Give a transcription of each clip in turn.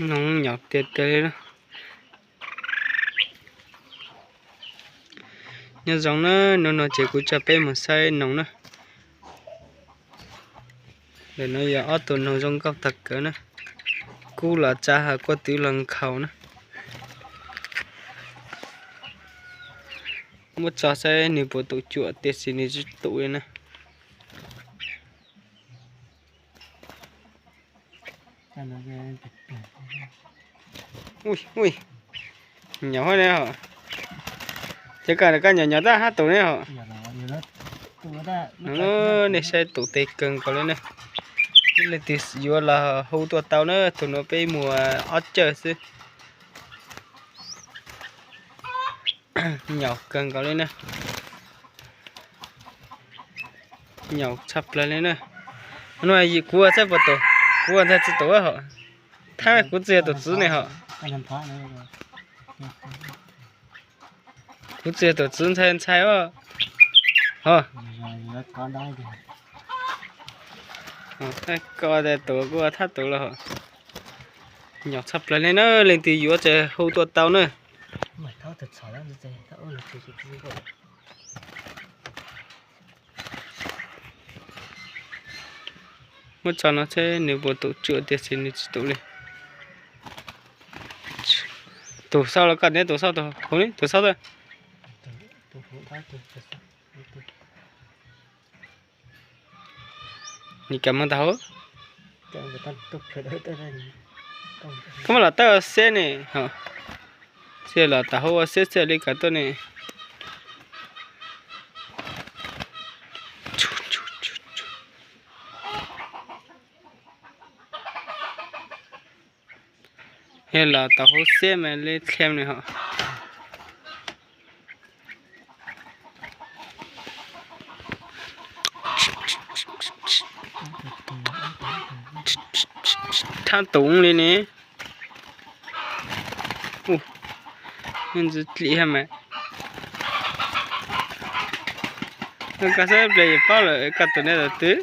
Noog nyaum tiag tiag li na. Nyob zoo na, hnub no ces kuv coj peb mus saib noog na. Ntawm no yog ob tug noog zoo nkauj tag kawg na. Kub los tsa ha kuaj twv los nkhaus na. Muab tso saib nws puas tum cuam tiam sis nws tsis tum li na. Ui, nyaum hab ne hos. Ces koj, koj nyaum nyaum tab hab tus ne hos. Nej saib tus tes kawg nkaus li na. Leej twg yuav los hu tuaj tau na, tus no peb muag ob cawj xwb. Nyaum kawg nkaus li na. Nyaum tshaj plaws li na. Hnub no kuv saib puas tum, kuv ntxhais tsis tum hos. Thab kuv txiv tus txwv ne hos. Kuv txiv tus txwv ntxhais ntxhais os. Hos. Ko tus kuv thab tus los hos. Nyaum tshaj plaws li na, leej twg yuav ces hu tuaj tau na. Muab tso no seb nws puas tum cuam tiam sis nws tsis tum li. Tus xauj los koj neb tus xauj tus hauv ne, tus xauj tuaj. Nim kam moog tau hauv. Koj muab los tawb ua xeb ne, xij los tau hauv ua xeb xij li kam tuaj ne. Yog los tau hauv xeb mas li thlem ne hos. Thab tus li ne. Ntxwv dlim hab mas. Koj saib ple yus paub lawm koj tus neb tus twg.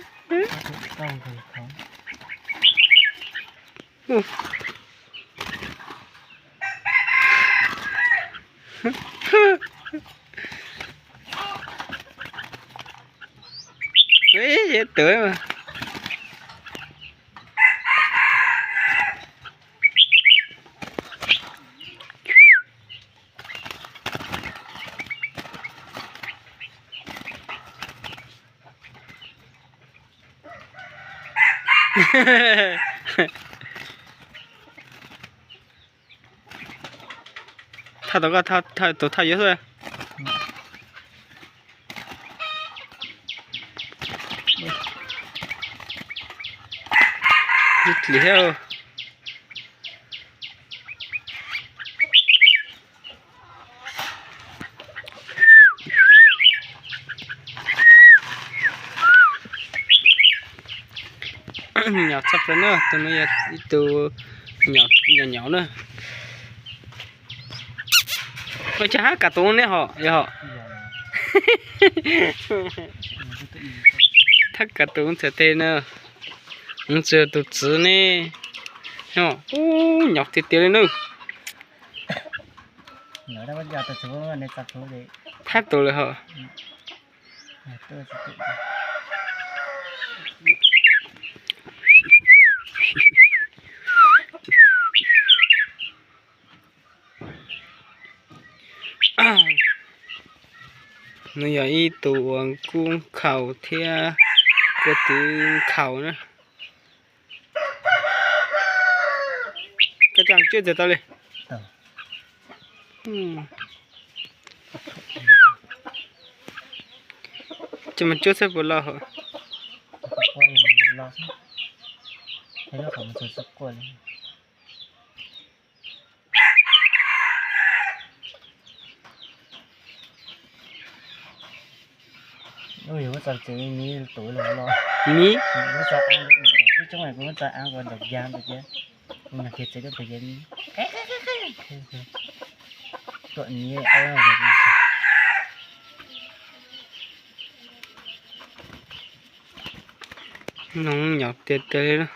Thaj tau koj, tus thaj yuav xwb. Ib txhij thiab. Nyaum tshaj plaws na, tus no yog ib tug nyaum nyaum na. Ua cas hab kav tus ne hos, yog hos. Thab kav tus txhais tes na, tsis yog tus txwv ne. Ub, nyaum tiag tiag li na. Thab tus lawm hos. Nws yog ib tug uas kub nkhaus thiab kuaj twv nkhaus na. Koj coj cuab txiav tau li. Coj mus cuab saib puas loj hos. Miv. Noog nyaum tiag tiag li.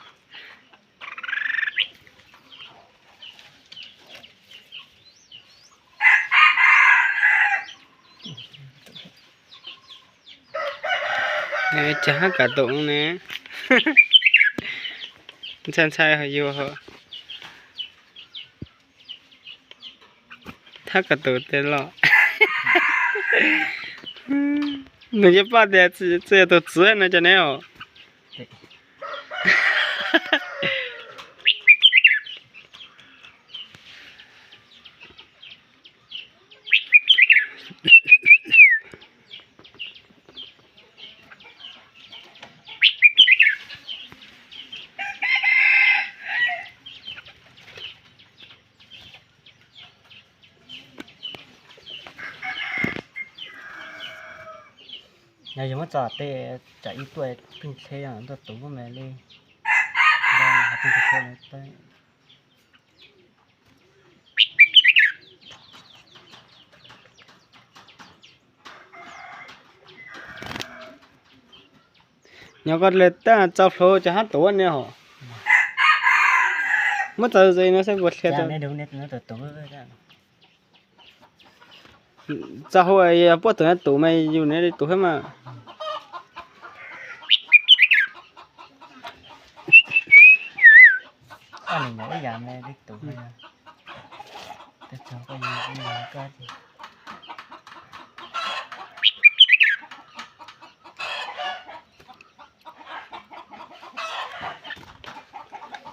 Cas hab kav tus ne, ntxhais ntxhais yug hab kav tus tes los. Nws yeej paub tias txawm yog tus txiv no cov ne os. Yog yus muab txog tej tsam ib tuaj pheej tsheb ntuj tus muab me li, pheej tsheb no. Nyob koj le tab txaus hlo cov hab tuav ne hos. Muab txaus ze no saib puas dhia tau. Txaus hlo, puab tus no tus mas yus ne li tus hab mas.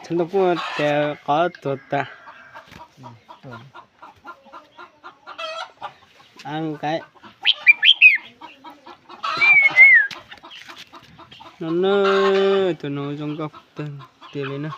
Txhua ntau puj tias qov tuag tag. Nqaim no na, tus no zoo nkauj tiag li na.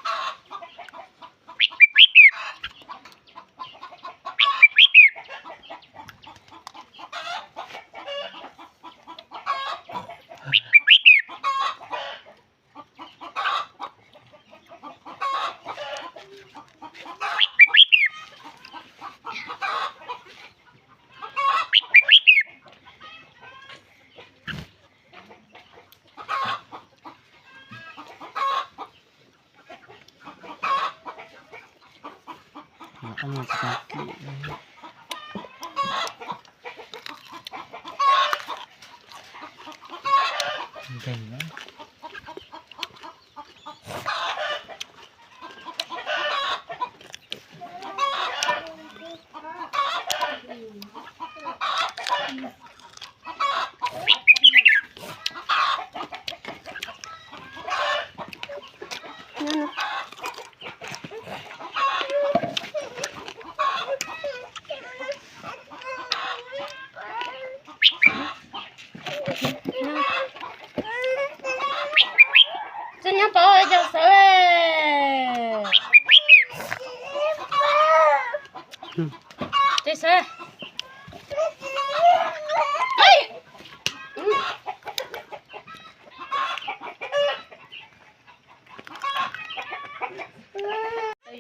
Tsis nyob tod cov sawv. Ces sawv.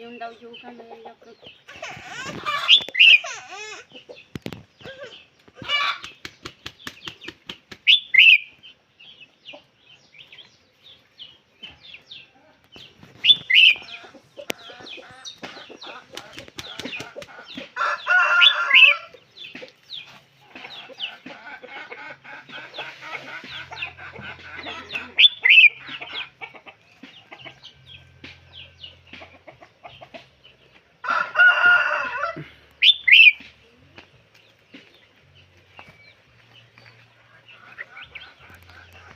Yus ntaus yus ko yog